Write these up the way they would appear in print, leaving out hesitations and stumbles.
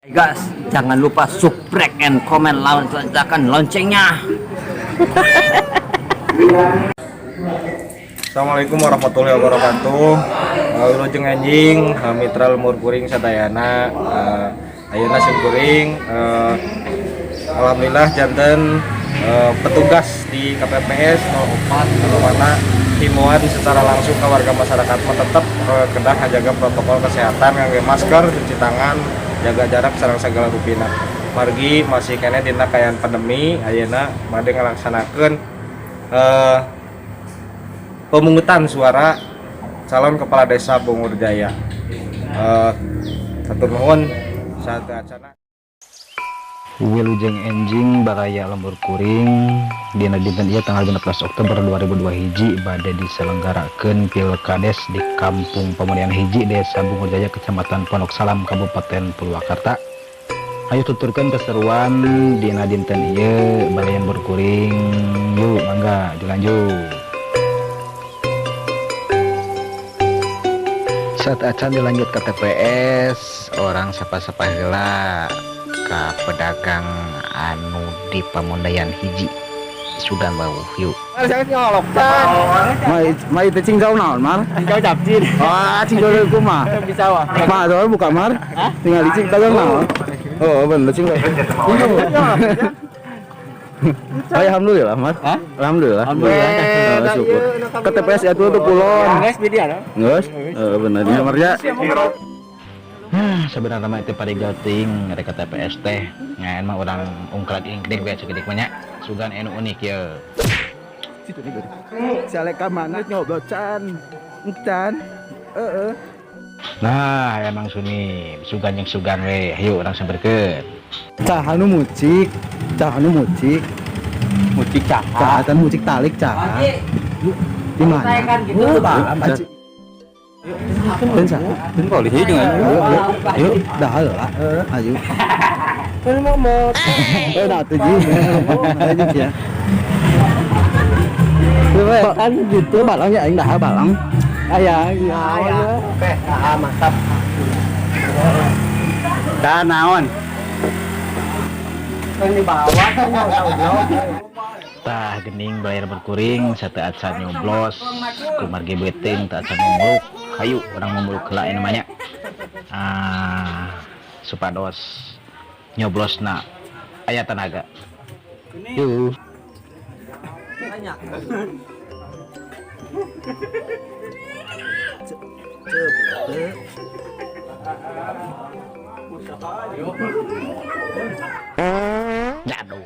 Guys, jangan lupa subscribe and comment, tekan loncengnya. Assalamualaikum warahmatullahi wabarakatuh. Wilujeng enjing mitra lembur kuring sadayana, ayeuna sim kuring alhamdulillah janten petugas di KPPS 04 anu mana himbauan secara langsung ke warga masyarakat mah tetep kedah ngajaga protokol kesehatan, ngangge masker, cuci tangan, jaga jarak sareng segala rupina. Margi masih keneh dina kaayaan pandemi, ayeuna bade ngalaksanakeun pemungutan suara calon kepala desa Bungur Jaya. Hatur nuhun sateuacana. Wilujeng enjing baraya lembur kuring, dina dinten ieu tanggal 16 Oktober 2002 hiji bade diselenggarakeun Pilkades di Kampung Pamundayan hiji, Desa Bungur Jaya, Kecamatan Pondok Salam, Kabupaten Purwakarta. Ayo tuturkan keseruan dina dinten ieu baraya lembur kuring, yuk mangga dilanjut. Sateuacan dilanjut ke TPS, urang sapa-sapa heula ka pedagang anu di Pamundayan hiji, sugan wawuh yuk. Ma, ma itu cincau naon, Mar? Cincau capcin. Wah, cincau deui kumaha? Bisa wah. Ma, tuh buka, Mar. Tinggal di dagang naon? Oh, bener cincau. Oh, alhamdulillah, Mar. Hah? Alhamdulillah. Alhamdulillah. Oh, syukur. Ke TPS ya tuh kulon. Geus media no. Geus. Oh, bener ya, Mar ya. Nah, sebenarnya mah itu parigal teuing rek ka TPS teh. Ngan mah urang ungkrak ingkrik we sakedik mah nya. Sugan anu unik ye. Salek ka mana ngobrol can. Can. Heeh. Nah, emang suni sugan jeung sugan we. Hayu urang samperkeun. Cah anu mucik, cah anu mucik, Mucik cah cah. anu mucik talik cah. Di mana? Gitu. Aci. Dan sa? Dan polisi juga. Ayo, ayo, dah lah. Ayo. Eh, nah tuh ji. Ayo ya. Kan gitu. Balang ya, aing dah balang. Aya, ya. Oke, ah mantap. Dah naon? Yang di bawah kan Tah gening bayar berkuring sateuacan nyoblos kumargi beuteung teu acan mumuluk, hayu urang mumuluk heula ieu namanya, ah, supados nyoblosna aya tenaga yuk. Jatuh.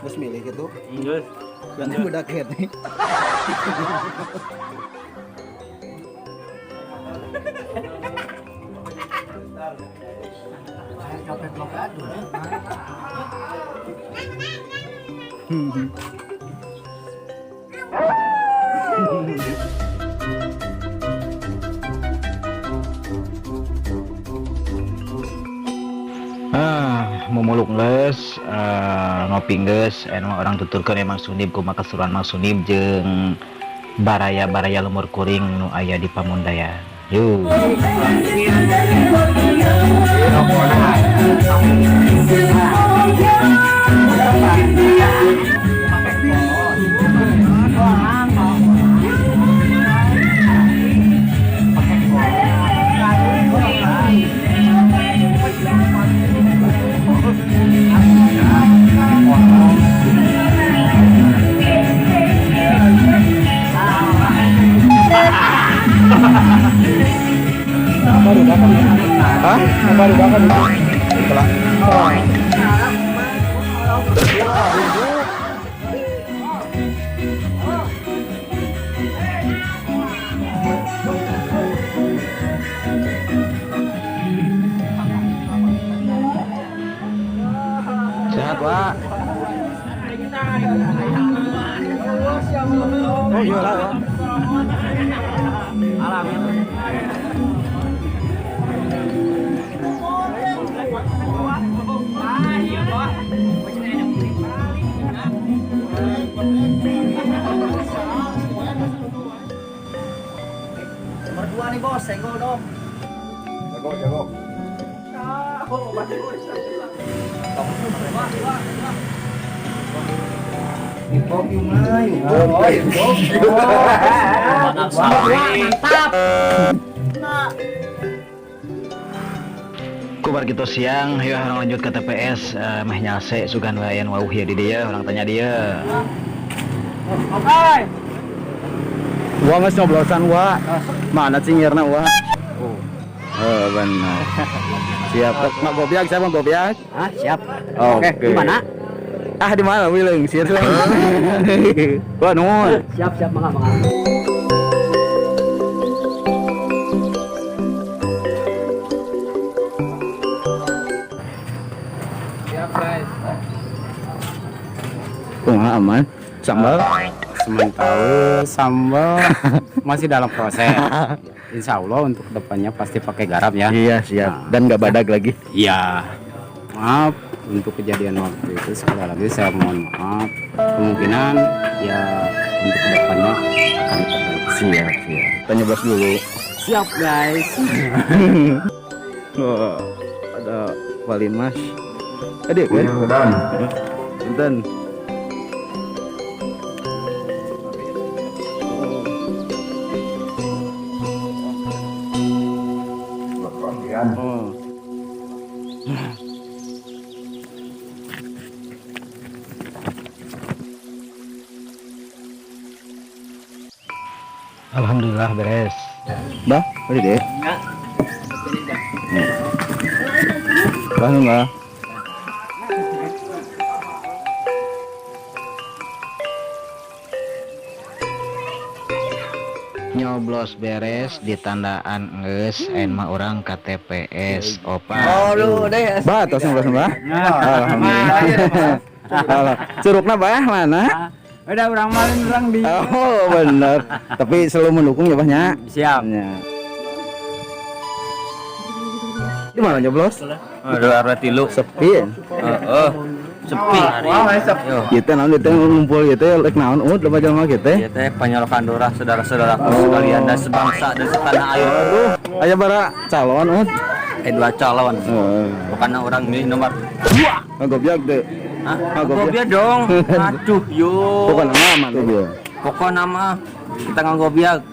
Terus milih gitu. Geus. Ganti budak nih. Ah, mumuluk geus, ngopi geus, anu urang tuturkeun emang Sunib kumaha keseruan Mang Sunib jeung baraya-baraya lembur kuring nu aya di Pamundayan. Yuk. Hah? Sehat, Pak. Oh iya lah. Bos, senggol dong. Jago, jago. Oh, bagus. Wah, wah, wah. Oh, Mantap. Kubar gitu siang, yuk urang lanjut ke TPS, meh nyalse sugan wae wawuh ya di dieu, urang tanya dia. Oke. Wah, geus nyoblosan, Wa. Mana cingirna, Wa? Oh, benar. Siap. Mak gobiag, siapa gobiag? Ah, siap. Oke. Di mana? Ah, di mana wileung sieun. Wah, nuhun. Siap, siap, mangga, mangga. Siap, guys. Kumaha, aman? Sambal? Sementara sambal masih dalam proses. Insya Allah untuk kedepannya pasti pakai garam ya. Iya, siap. Dan nggak badag lagi. Iya. Maaf untuk kejadian waktu itu, sekali lagi saya mohon maaf. Kemungkinan ya untuk kedepannya akan diperbaiki. Siap, siap. Kita nyoblos dulu. Siap, guys. Oh, ada Wali Mas. Adik kan? Punten. Oh. Alhamdulillah beres. Bah, beri deh. Bah, bah. Nyoblos beres, ditandaan geus, ayeuna mah urang ka TPS 4. Aduh, deh. Bah, tos nyoblos, bah. Alhamdulillah. Alah, curugna bah mana? Udah orang malin orang di. Oh, bener. Tapi selalu mendukung ya, Bah nya. Siap. Ya. Di mana nyoblos? Aduh, RW 3. Sepi ya? Heeh. Sepi hari. Yo. Gitu naon gitu ngumpul gitu rek naon loba jelema gitu. Ieu teh panyolokan dorah saudara-saudaraku sekalian dan sebangsa dan setanah air. Aduh, aya bara calon. Eh, dua calon. Heeh. Bukan orang milih nomor 2. Ngagobyag teu. Hah? Ngagobyag. Gobiag dong. Aduh, yo. Pokokna mah aman tuh. Pokokna mah kita ngagobyag.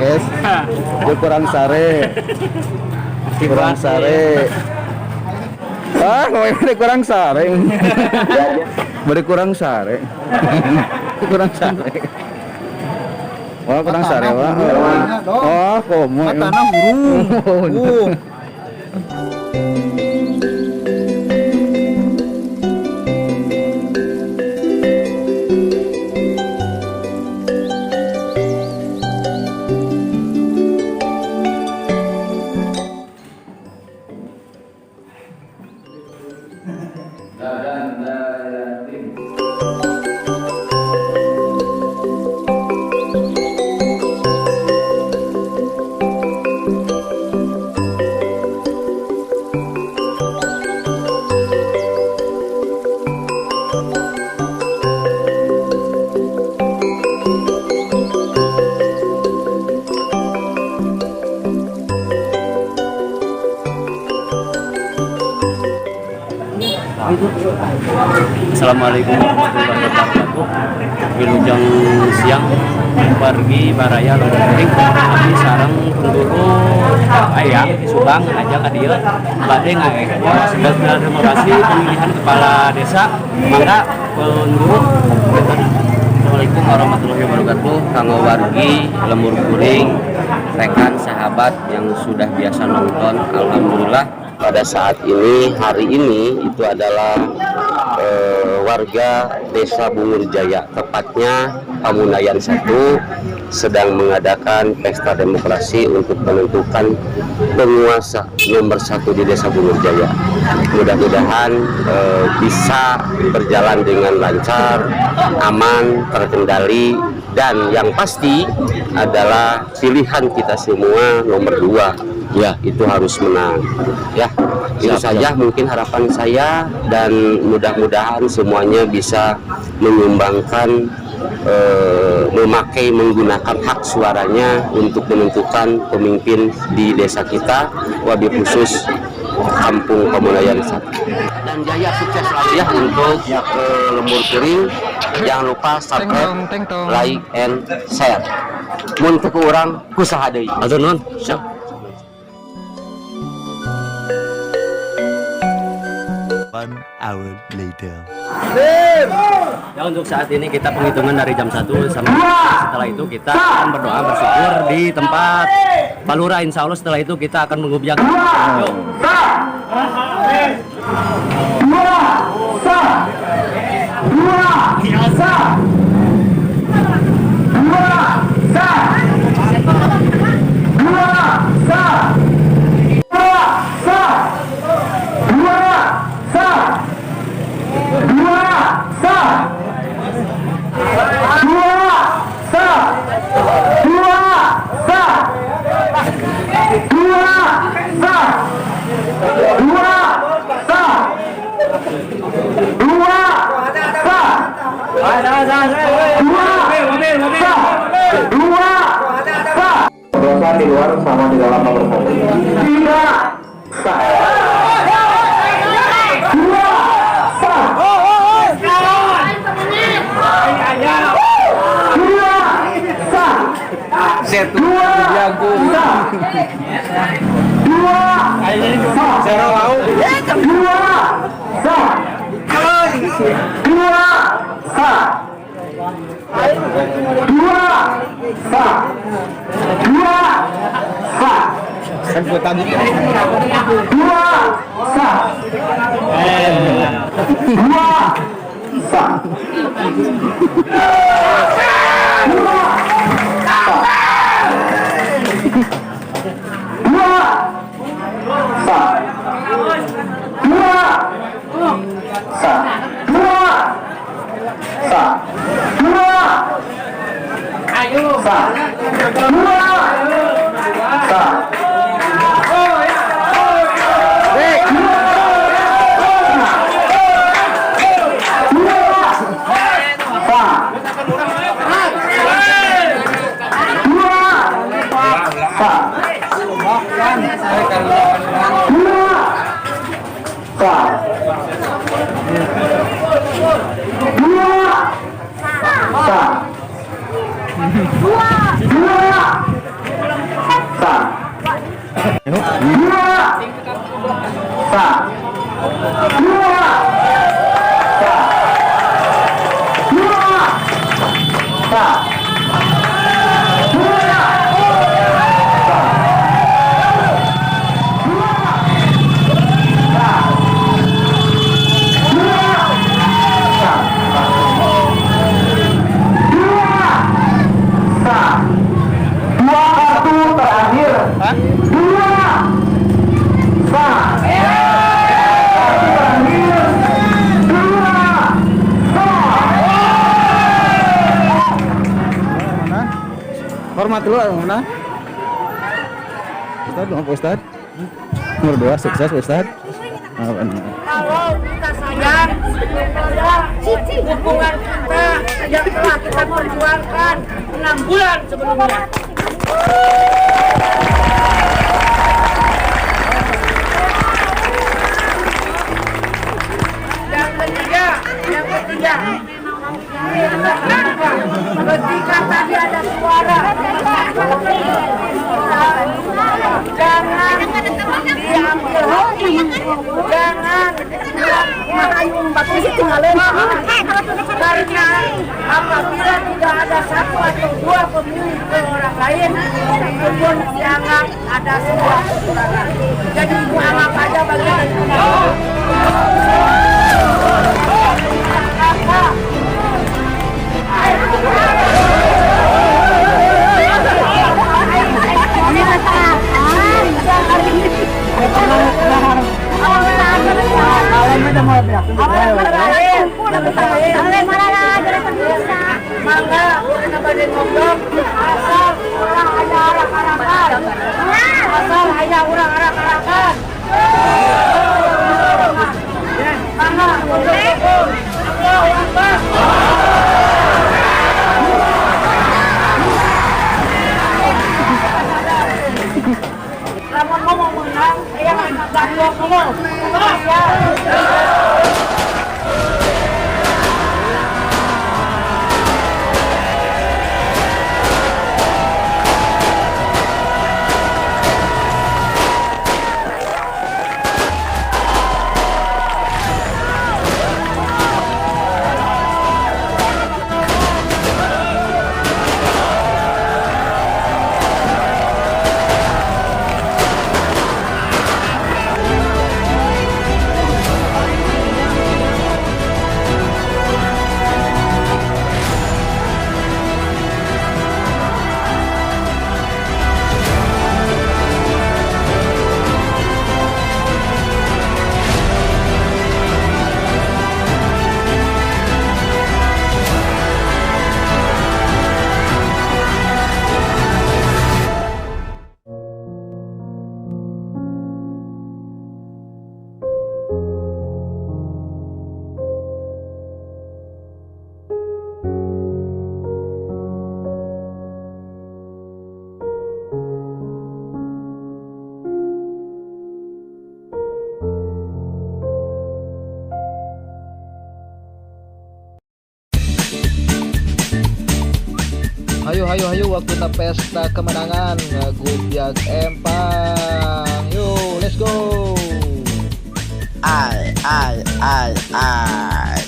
Es. Dia kurang sare. Kurang sare. Ah, ngomongin kurang sare. Beri kurang sare. Kurang sare. Wah, kurang sare, wah. Oh, komo. Tanah hurung. Assalamualaikum warahmatullahi wabarakatuh. Wilujeng siang pergi baraya lembur kuring kami sareng penduduk ayam di Subang aja ka dieu bade ngaekspos demokrasi pemilihan kepala desa, mangga penduduk. Assalamualaikum warahmatullahi wabarakatuh. Kanggo wargi lembur kuring, rekan sahabat yang sudah biasa nonton, alhamdulillah pada saat ini, hari ini itu adalah warga Desa Bungur Jaya, tepatnya Pamunayan 1, sedang mengadakan pesta demokrasi untuk menentukan penguasa nomor 1 di Desa Bungur Jaya. Mudah-mudahan bisa berjalan dengan lancar, aman, terkendali, dan yang pasti adalah pilihan kita semua nomor 2 itu harus menang. Ya, itu saja mungkin harapan saya dan mudah-mudahan semuanya bisa menyumbangkan, memakai menggunakan hak suaranya untuk menentukan pemimpin di desa kita, wabil khusus Kampung Pamunayan 1. Dan jaya sukses selalu ya untuk Lembur Kuring. Jangan lupa subscribe, like, and share. Mun teu ku urang ku saha deui. Hatur nuhun. Siap. One hour later. Ya, untuk saat ini kita penghitungan dari jam 1 sampai setelah itu kita akan berdoa bersyukur di tempat Pak Lurah. Insya Allah setelah itu kita akan mengubiak. Yuk. 2 sah, 2 sah, 2 sah, 2 sah, 2 sah, 2 sah, 2 sah, 2 sah, 2 sah, 2 sah, 2 sah, 2 sah, 2 sah. Dosa di luar sama di dalam nomor 1. 3 sah, 2 sah, 2 sah, 2 sah, 2 sah, 2 sah, 2 sah, 2 sah, 2 sah, 2 sah, 2 sah, 2 sah, 2 sah, 2 sah, 2 sah, 2 sah, 2 sah. 2 sah, 2 sah, 2 sah, 2 sah, 2 sah, 2 sah, 2 sah, 2 sah, 2 sah, 2 sah, 2 sah, 2 sah. 2 kartu terakhir. 2 sah. Kartu terakhir. 2 sah. Hormat dulu mana? Ustad, maaf Ustad. Nomor 2 sukses Ustad. Ah, benar. Kalau kita sayang dukungan kita yang telah kita perjuangkan 6 bulan sebelumnya. Yang ketiga, yang ketiga, ketika tadi ada suara, jangan diambil hati, jangan karena apabila tidak ada 1 atau 2 pemilih ke orang lain, itu pun dianggap ada sebuah kecurangan. Jadi itu anggap aja bagian dari Mangga, kuring bade ngobrol. Asal urang aya arak-arakan. Asal aya urang arak-arakan. Mangga, ngobrol. Allahu Akbar. Lamun ngomong menang, aya gandong ngomong. Ya. Hayu hayu hayu, waktu pesta kemenangan ngagubyag empang. Yo, let's go. Ai ai ai ai.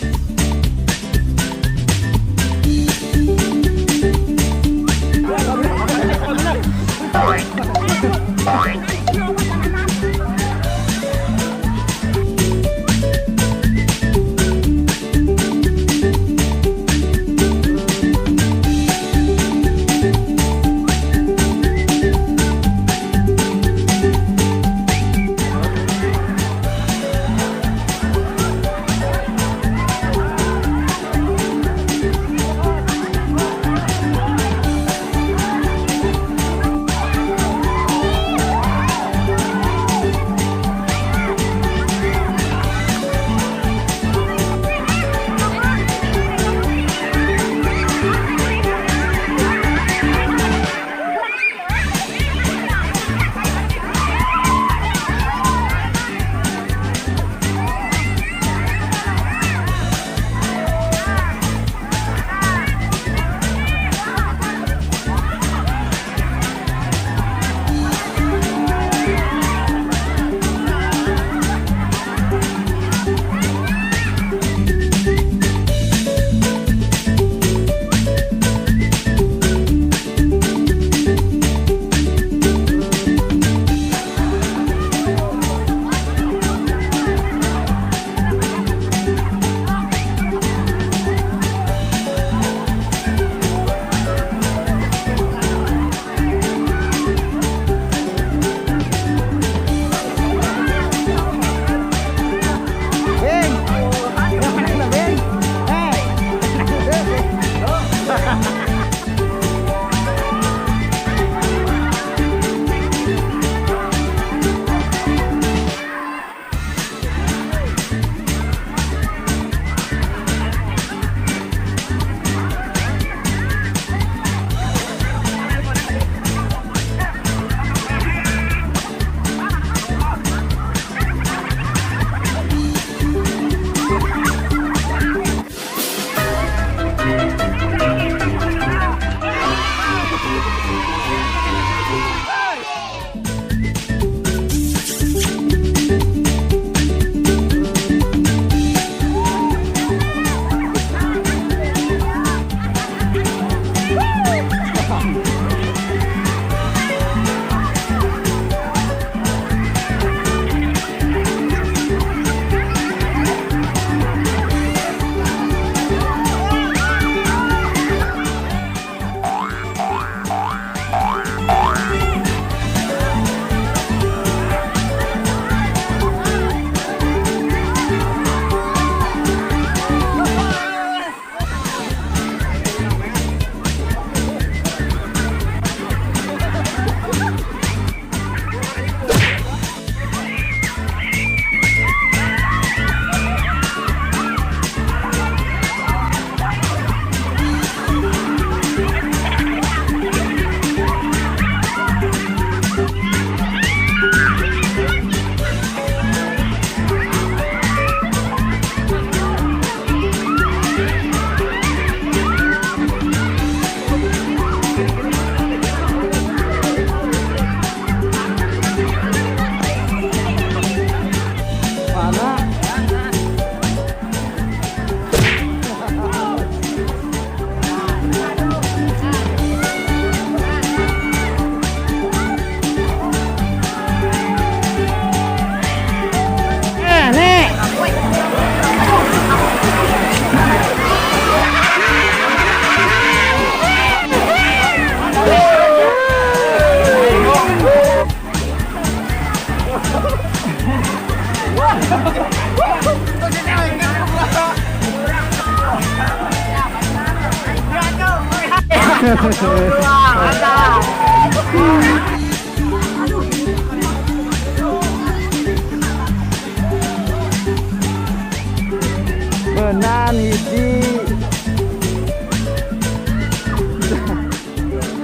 Menang hiji.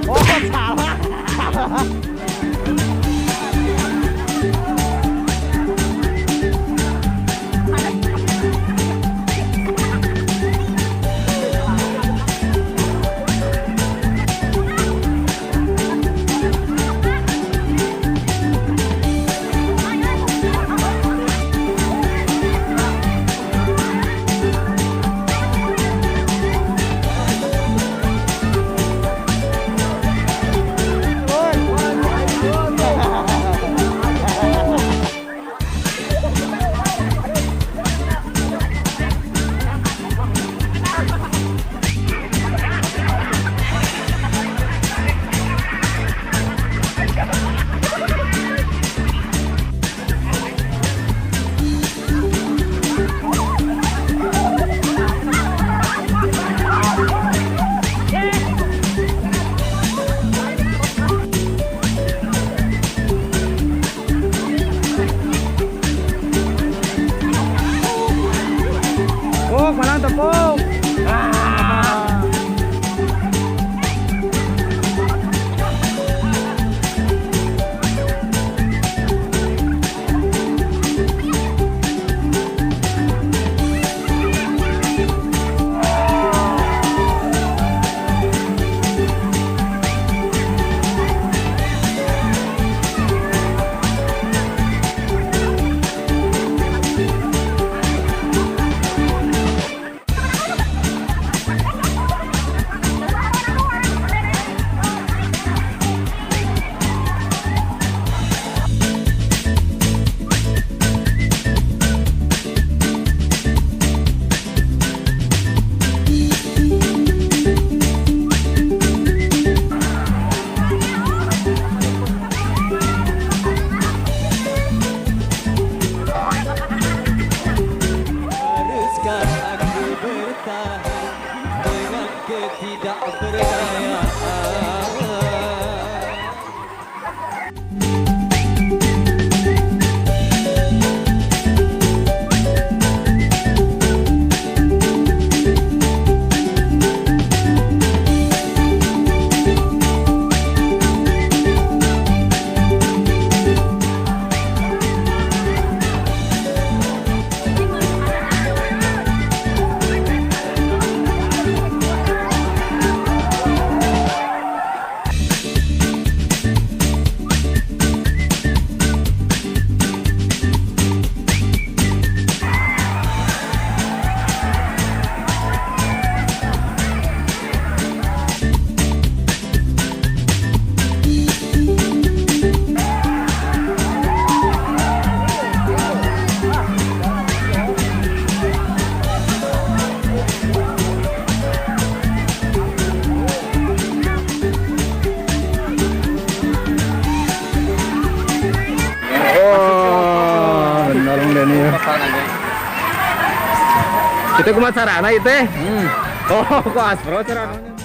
Oh, salah. Tepuk, menang tepuk. Ah. Haruskah aku bertahan dengan ketidakberdayaan? Oh, benar Bang Denny ya. Itu kumaha carana ieu teh? Oh, kok aspro carana.